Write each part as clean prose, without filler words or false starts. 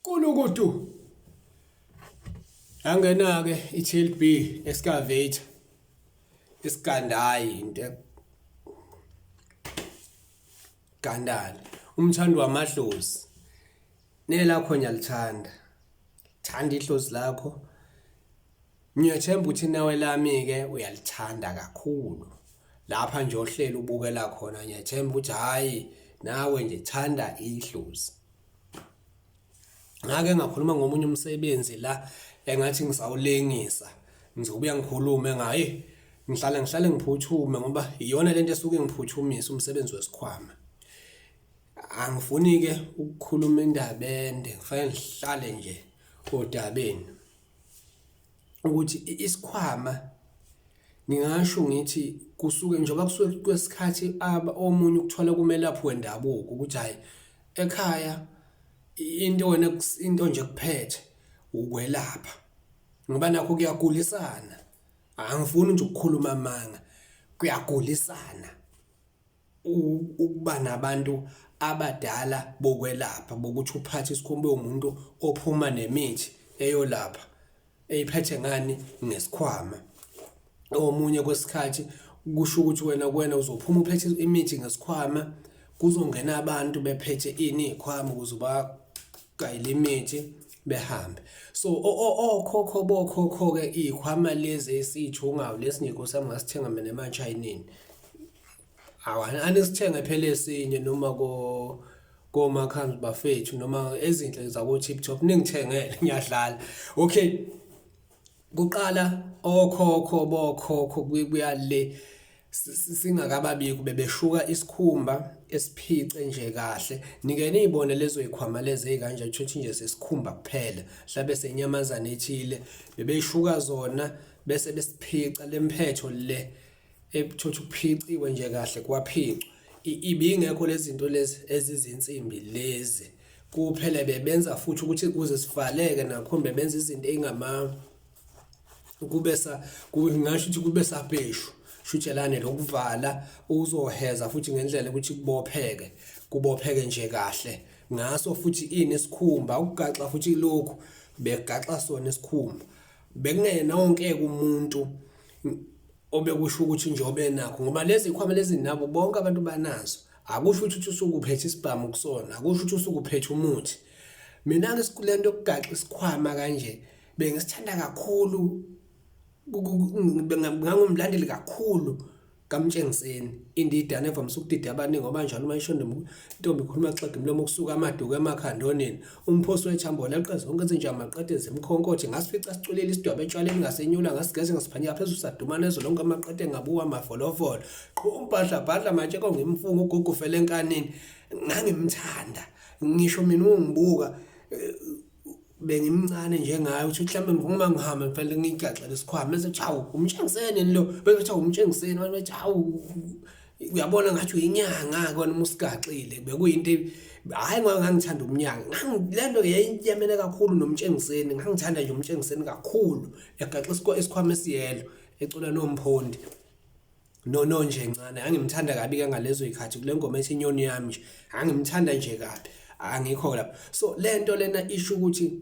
Kulukudu. Yangena-ke i-TLB excavator isigandayi into gandala umthandi wamadlozi nelakho ngiyalithanda thanda idlozi lakho Ngiyethemba ukuthi nawe lami-ke uyalithanda kakhulu. Lapha nje ohleli ubukela khona ngiyethemba ukuthi hhayi nawe nje thanda idlozi. Ngake ngakhuluma ngomunye umsebenzi la engathi ngisawulengisa ngizobuya ngikhulume ngaye ngihlale ngihlale ngiphuthume ngoba iyona lento esuke ingiphuthumisa umsebenzi wesikhwama. Angifuni-ke ukukhuluma indaba ende ngifanele ngihlale nje odabeni. Ukuthi isikhwama ngingasho ngithi kusuke njengoba kusuke kwesikhathi omunye ukuthola kumelaphi wendabuko ukuthi hhayi ekhaya into wena into nje ekuphethe ukwelapha ngoba nakho kuyagulisana. Angifuni nje ukukhuluma amanga, kuyagulisana. Ukuba nabantu abadala bokwelapha bokuthi uphathe isikhumba umuntu ophuma nemithi eyolapha eyiphethe ngani ngesikhwama. Omunye kwesikhathi kusho ukuthi wena kuwena uzophuma uphethe imithi ngesikhwama kuzongena abantu bephethe ini iy'khwama ukuze ubagayele imithi behambe. So okhokho bokhokho-ke iy'khwama lezi esiy'thungayo lesi nje nkosi yami ngasithenga mina emashayinini. Awu anisithenge phela esinye noma ko komakhambi bafethu noma ezinhle zako Tip Top ningithengele ngiyadlala. Okay. Kuqala okhokho bokhokho kuya le singakababikho bebeshuka isikhumba esiphice nje kahle nike niyibone lezo yikhwama lezi ezikanje kusho nje sesikhumba kuphela mhlabe senyamazane ethile bebeshuka zona bese besiphica lemphetho le Ekuthotha ukuphiciwe nje kahle kwaphicwa. Ibingekho lezi zinto lezi ezizinsimbi lezi. Kuphela bebenza futhi ukuthi kuze sivaleke nakhona bebenza izinto ey'ngama kube sa ngingasho ukuthi kube sabheshu shutshelane lokuvala uzoheza futhi ngendlela ukuthi kubopheke kubopheke nje kahle ngaso futhi ini isikhumba ukugaxa futhi lokhu begaxa sona isikhumba bekungeyena wonke umuntu obekusho ukuthi nje obenakho ngoba lezi zikhwama lezi nabo bonke abantu banazo akusho ukuthi usuke uphethe isibhamu kusona akusho ukuthi usuke uphethe umuthi mina-ke le nto yokugaxa isikhwama kanje bengisithanda kakhulu ngangumlandeli kakhulu kaMtshengiseni indidane evamise ukudida abaningi ngoba njalo uma ishona intombi ikhuluma xega imlomo kusuka amaduku emakhanda onini umphosi wethambo leqe zonke izinja maqede zimkhonkothe ngasifica siculile isidwaba etshwaleni ngasenyula ngasigeza ngasiphanyeka phezulu saduma nezo lonke amaqede ngabuka amavolovolo qhu umbhadla bhadla matsheko ngimfunga ugugu fele enkanini ngangimthanda ngisho mina ungibuka bengimncane njengaye uthi mhlawumbe uma ngihamba ngifanele ngiyigaxele isikhwama bese kuthi hawu umtshengiseni lo bese kuthi umtshengiseni abantu bethi hawu uyabona ngathi uyinyanga kona uma usigaxile bekuyinto hhayi ngoba ngangithanda umnyanga le nto yayiyamene kakhulu nomtshengiseni ngangithanda nje umtshengiseni kakhulu egaxa isikhwama esiyelo ecula nomphondi No no nje ncane angimthanda kabi ke ngalezo zikhathi kule ngoma ethi inyoni yami nje angimthanda nje kabi angikho lapho so lento lena isho ukuthi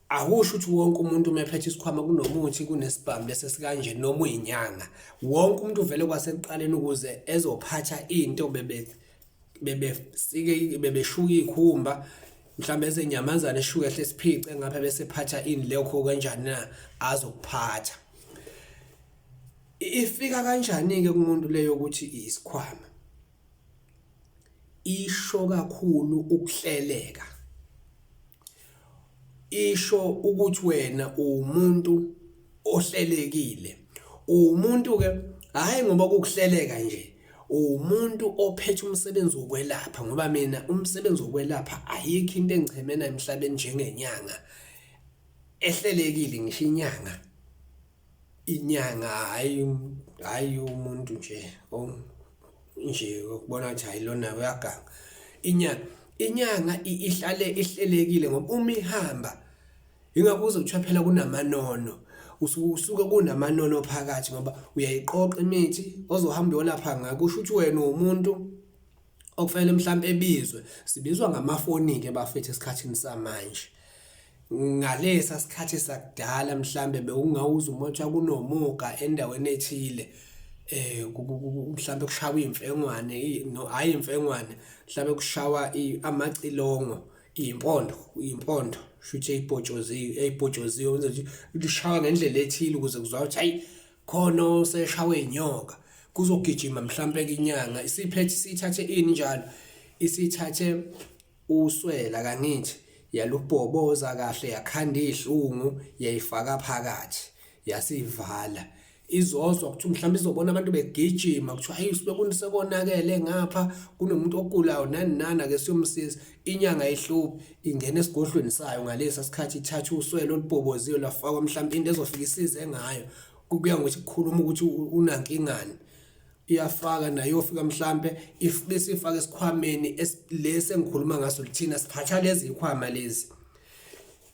akusho ukuthi wonke umuntu uma ephethe isikhwama kunomuthi kunesibhamu lesi esikanje noma uyinyanga wonke umuntu uvele kwasekuqaleni ukuze ezophatha into bebe bebesike bebeshuka ikhumba mhlawumbe ezenyamazane eshuke ehle siphice ngapha bese phatha ini lekho kanjani na azokuphatha Ifika kanjani-ke kumuntu le yokuthi isikhwama? Isho kakhulu ukuhleleka. Isho ukuthi wena uwumuntu ohlelekile. Uwumuntu-ke hhayi ngoba kukuhleleka nje, uwumuntu ophethe umsebenzi wokwelapha ngoba mina umsebenzi wokwelapha ayikho into engicheme nayo emhlabeni njengenyanga ehlelekile ngisho inyanga. Inyanga hhayi hhayi umuntu nje nje ukubona ukuthi hhayi lona uyaganga. Inyanga inyanga ihlale ihlelekile ngoba uma ihamba yingakho kuze kuthiwa phela kunamanono usuke kunamanono phakathi ngoba uyayiqoqa imithi ozohamba uyolapha ngayo kusho ukuthi wena uwumuntu. Okufanele mhlampe ebizwe sibizwa ngamafoni-ke bafethu esikhathini samanje. Ngalesa sikhathi sakudala mhlambe bewungawuzwa uma kuthiwa kunomuga endaweni ethile mhlambe kushawa iy'mfengwane hhayi iy'mfengwane mhlambe kushawa amacilongo iy'mpondo iy'mpondo shuthi ey'potshoziwe ey'potshoziwe wenza nje lishawa ngendlela ethile ukuze kuzwakale ukuthi hhayi khona oseshawe inyoka kuzogijima mhlampe inyanga isiphethe isithathe ini njalo isithathe uswela kangithi yalubhoboza kahle yakhanda izihlungu yayifaka phakathi yasivala izozwa kuthiwa mhlawumbe izobona abantu begijima kuthiwa hayi sekonakele ngapha kunomuntu ogulayo nani nani ake siyomsiza inyanga ayihluphi ingena esigodlweni sayo ngalesa sikhathi ithatha uswele olubhoboziwe lwafakwa mhlawumbe into ezofika isize ngayo kuya ngokuthi kukhuluma ukuthi unankingani iyafaka nayo yofika mhlambe if bese ifaka esikhwameni lesi engikhuluma ngaso lithina siphatha lezi ikhwama lezi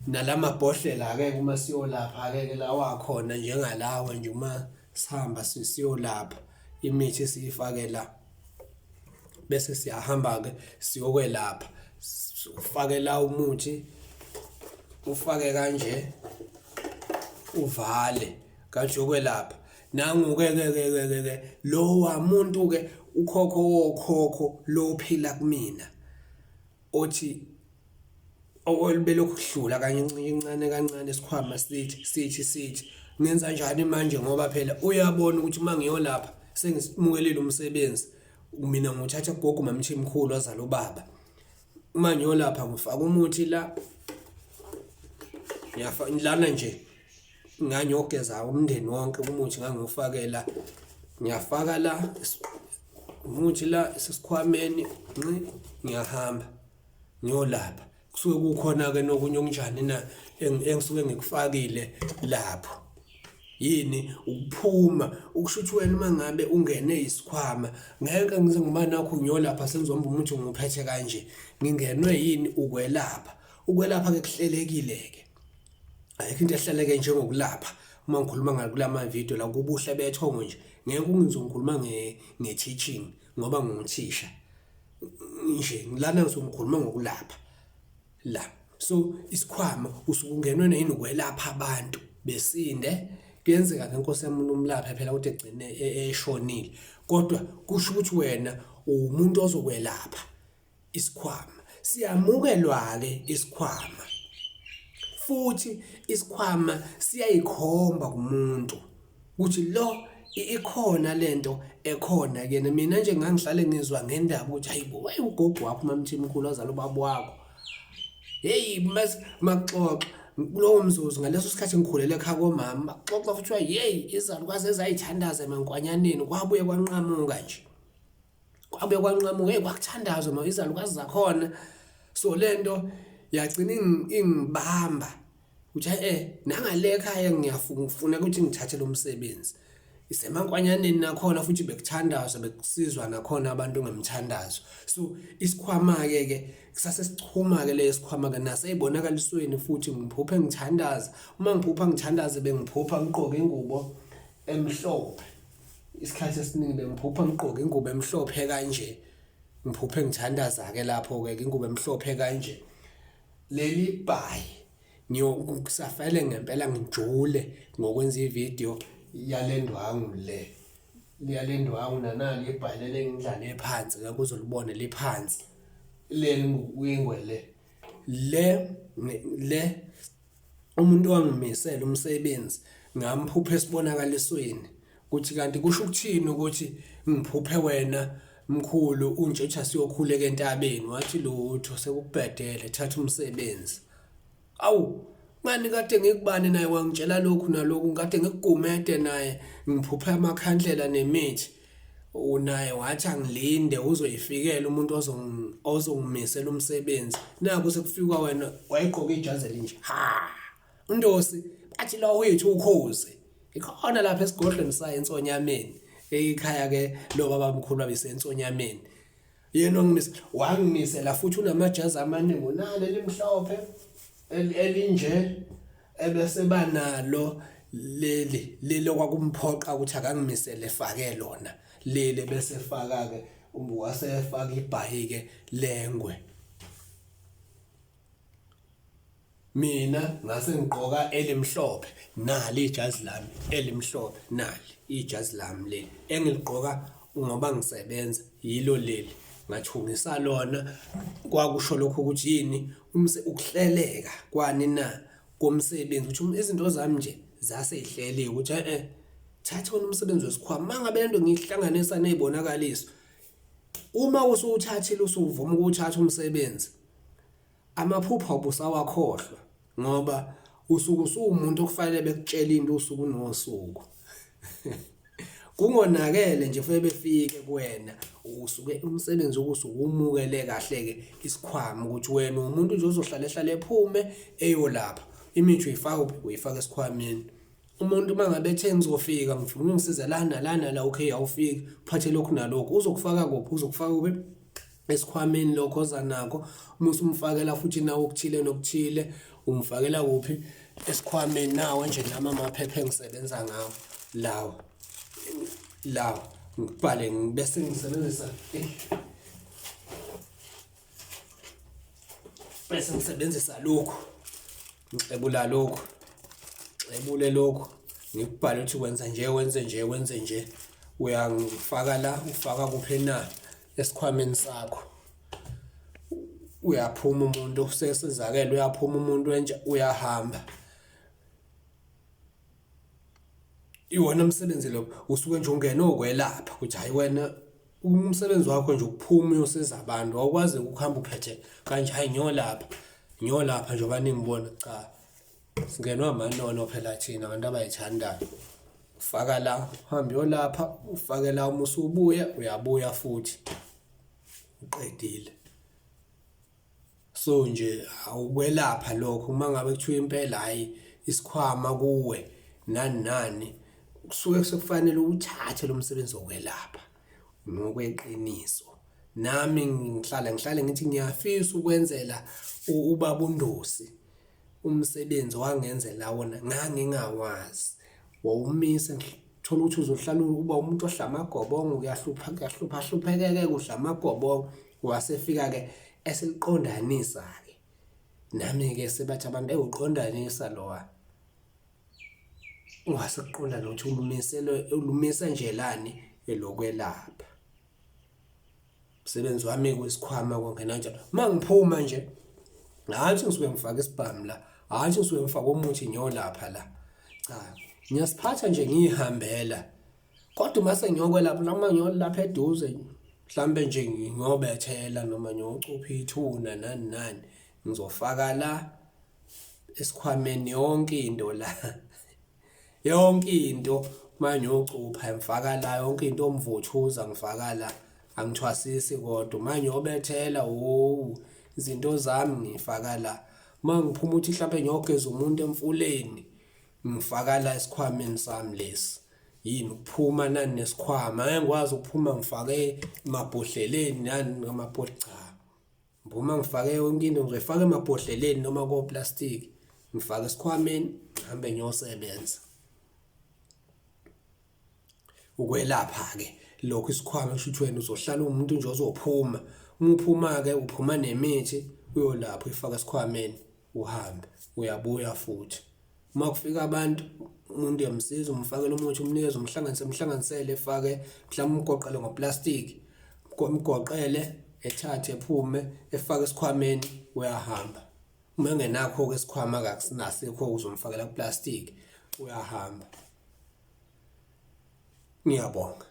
nalamabhodlela ke uma siyolapha ke ke lawa akhona njengalawa nje uma sihamba siyolapha imithi siyifake la bese siyahamba ke siyokwelapha ufake la umuthi ufake kanje uvale kanje uyokwelapha nangu ke ke ke ke ke lowa muntu ke ukhokho wokhokho lo phila kumina othi olubelokhu kudlula kancane kancane isikhwama sithi sithi sithi ngenza njani manje ngoba phela uyabona ukuthi uma ngiyolapha sengisimukelile umsebenzi mina nguthatha gogo mamthimkhulu wazala ubaba uma ngiyolapha ngifaka umuthi la ngiyafa lana nje ngangiyogeza umndeni wonke umuthi ngangiwufakela ngiyafaka la umuthi la esesikhwameni nqi ngiyahamba ngiyolapha kusuke kukhona-ke nokunye okunjani na engisuke ngikufakile lapho yini ukuphuma ukusho ukuthi wena uma ngabe ungene isikhwama ngeke ngize ngiba nakho ngiyolapha sengizomba umuthi ngiphethe kanje ngingenwe yini ukwelapha ukwelapha-ke kuhlelekile-ke ayikho into ehleleke njengokulapha uma ngikhuluma ngakulama video la kubuhle bethongo nje ngeke ungizwe ngikhuluma nge-teaching ngoba nginguthisha nje lana ngisuke ngikhuluma ngokulapha la so isikhwama usuke ungenwe nayini ukwelapha abantu besinde kuyenzeka ke nkosi yami umlaphe phela ukuthi egcine e, eshonile kodwa kusho ukuthi wena uwumuntu ozokwelapha isikhwama siyamukelwa-ke isikhwama futhi isikhwama siyayikhomba kumuntu ukuthi lo ikhona lento ekhona kuyena mina nje ngangihlale ngizwa ngendaba ukuthi hayibo waye ugogo wakho mamthimkhulu wazala ubaba wakho hey makuxoxa kulowo mzuzu ngaleso sikhathi ngikhulele ekhaya komama baxoxa futhi hey izalukazi ezayithandaza emankwanyaneni kwabuye kwanqamuka nje kwabuye kwanqamuka hey kwakuthandazwa ma izalukazi zakhona so lento yagcina ingibamba ukuthi eh nangale ekhaya ngiyafuna ukuthi ngithathe lo msebenzi isemankanyaneni nakhona futhi bekuthandazwa bekusizwa nakhona abantu ngemthandazo so isikhwama-ke ke kusase sichuma-ke leyo sikhwama-ke naseyibonakalisweni futhi ngiphuphe ngithandaza uma ngiphupha ngithandaze bengiphupha ngiqoke ingubo emhlophe isikhathi esiningi bengiphupha ngigqoke ingubo emhlophe kanje ngiphuphe ngithandaza-ke lapho-ke ingubo emhlophe kanje leli bhayi ngiyokusafele ngempela ngijule ngokwenza ividiyo yale ndwangu le yale ndwangu nanali ibhayi leli engidlale phansi ngeke uze ulibone liphansi leli ingwe le le le umuntu wangimisela umsebenzi ngamphupha esibonakalisweni ukuthi kanti kusho ukuthini ukuthi ngiphuphe wena mkhulu ungitshetha siyokhuleka entabeni wathi lutho sekubhedele thatha umsebenzi awu ngani kade ngikubani naye wangitshela lokhu nalokhu kade ngikugumede naye ngiphuphe amakhandlela nemithi unaye wathi angilinde uzoyifikela umuntu ozongimisela umsebenzi naku sekufikwa wena wayegqoka ijazi elinje ha undosi bathi lo wethu ukhozi ikhona lapha esigodlweni sayo ensonyameni eyikhaya ke lo baba mkhulu abesensonyameni yena ongimisa wangimisela futhi unamajazi amaningi unalo elimhlophe elinje ebese banalo leli leli okwakumphoqa ukuthi akangimisele fake lona leli bese faka ke Wasefaka ibhayi-ke lengwe. Mina ngase ngigqoka elimhlophe nali ijazi lami elimhlophe nali ijazi lami leli engiligqoka ngoba ngisebenza yilo leli ngathungisa lona kwakusho lokho ukuthi yini ukuhleleka kwani na komsebenzi ukuthi izinto zami nje zase yihleliwe ukuthi eh thatha wona umsebenzi wesikhwama mangabe lento ngiyihlanganisa nezibonakaliso uma usuwuthathile usuvuma ukuthatha umsebenzi Amaphupho ubusawakhohlwa ngoba usuke usuwumuntu okufanele bekutshele into usuku nosuku. Kungonakele nje kufanele befike kuwena usuke umsebenzi ukusuke umukele kahle-ke isikhwama ukuthi wena umuntu nje ozohlale ehlale ephume eyolapha. Imithi uyifaka kuphi? Uyifaka esikhwameni. Umuntu uma ngabe ethe ngizofika ngifuna ungisize la nala nala, okay awufiki uphathe lokhu nalokhu, uzokufaka kuphi? Uzokufaka kuphi? Esikhwameni lokho oza nakho. Uma usumfakela futhi nawe okuthile nokuthile umfakela kuphi? Esikhwameni nawe nje nami amaphepha engisebenza ngawo lawa lawa ngibhale bese ngisebenzisa bese ngisebenzisa lokhu ngixebula lokhu xebule lokhu ngikubhale ukuthi wenza nje wenze nje wenze nje uyangifaka la ufaka kuphi na esikhwameni sakho uyaphuma umuntu usesizakele uyaphuma umuntu entsha uyahamba iwona umsebenzi lo usuke nje ungena okwelapha ukuthi hayi wena umsebenzi wakho nje ukuphuma uyosiza abantu awukwazi ukuhamba uphethe kanje hayi ngiyolapha ngiyolapha njengoba ningibona cha singenwa amanono phela thina abantu abayithandayo ufaka la uhambe uyolapha ufake la uma usubuya uyabuya futhi uqedile So nje awukwelapha lokho uma ngabe kuthiwa impela hhayi isikhwama kuwe nani nani kusuke sekufanele uwuthathe lo msebenzi wokwelapha ngokweqiniso. Nami ngihlale ngihlale ngithi ngiyafisa ukwenzela ubaba uNdosi umsebenzi wangenzela wona ngangingawazi wawumise thola ukuthi uzohlala uba umuntu odla amagobongo kuyahlupha kuyahlupha hluphekeke kudla amagobongo wasefika-ke eseliqondanisa-ke nami-ke sebathi abantu ewuqondanisa lowa ungasekuqonda nokuthi ulumisele ulumise njelani elokwelapha Umsebenzi wami kwisikhwama konke kanjalo. Uma ngiphuma nje hhayi ngisuke ngifake isibhamu la, hhayi ngisuke ngifake umuthi ngiyolapha la. Cha, ngiyasiphatha nje ngiyihambela. Kodwa uma sengiyokwelapha noma ngiyolapha eduze mhlambe nje ngiyobethela noma ngiyocupha ithuna nani nani, ngizofaka la esikhwameni yonke into la. Yonke into uma ngiyocupha ngifaka la yonke into omvuthuza ngifaka la angithwasisi kodwa uma ngiyobethela wowu izinto zami ngifaka la uma ngiphuma uthi mhlampe ngiyogeza umuntu emfuleni ngifaka la esikhwameni sami lesi yini ukuphuma nani nesikhwama ngeke ngikwazi ukuphuma ngifake emabhodleleni nani ngamabhodlela cha Uma ngifake yonke into ngizoyifaka emabhodleleni noma koplastiki ngifake esikhwameni ngihambe ngiyosebenza. Ukwelapha-ke lokhu isikhwama kusho ukuthi wena uzohlala uwumuntu nje ozophuma. Uma uphuma-ke uphuma nemithi uyolapha uyifake esikhwameni uhambe uyabuya futhi. Uma kufika abantu umuntu uyamsiza umfakela umuthi umnikeze umhlanganise umhlanganisele efake mhlawumbe umgoqele ngoplastiki umgoqele ethathe ephume efake esikhwameni uyahamba. Uma engenakho-ke isikhwama-ke akunasikho uzomfakela kuplastiki uyahamba. Ngiyabonga.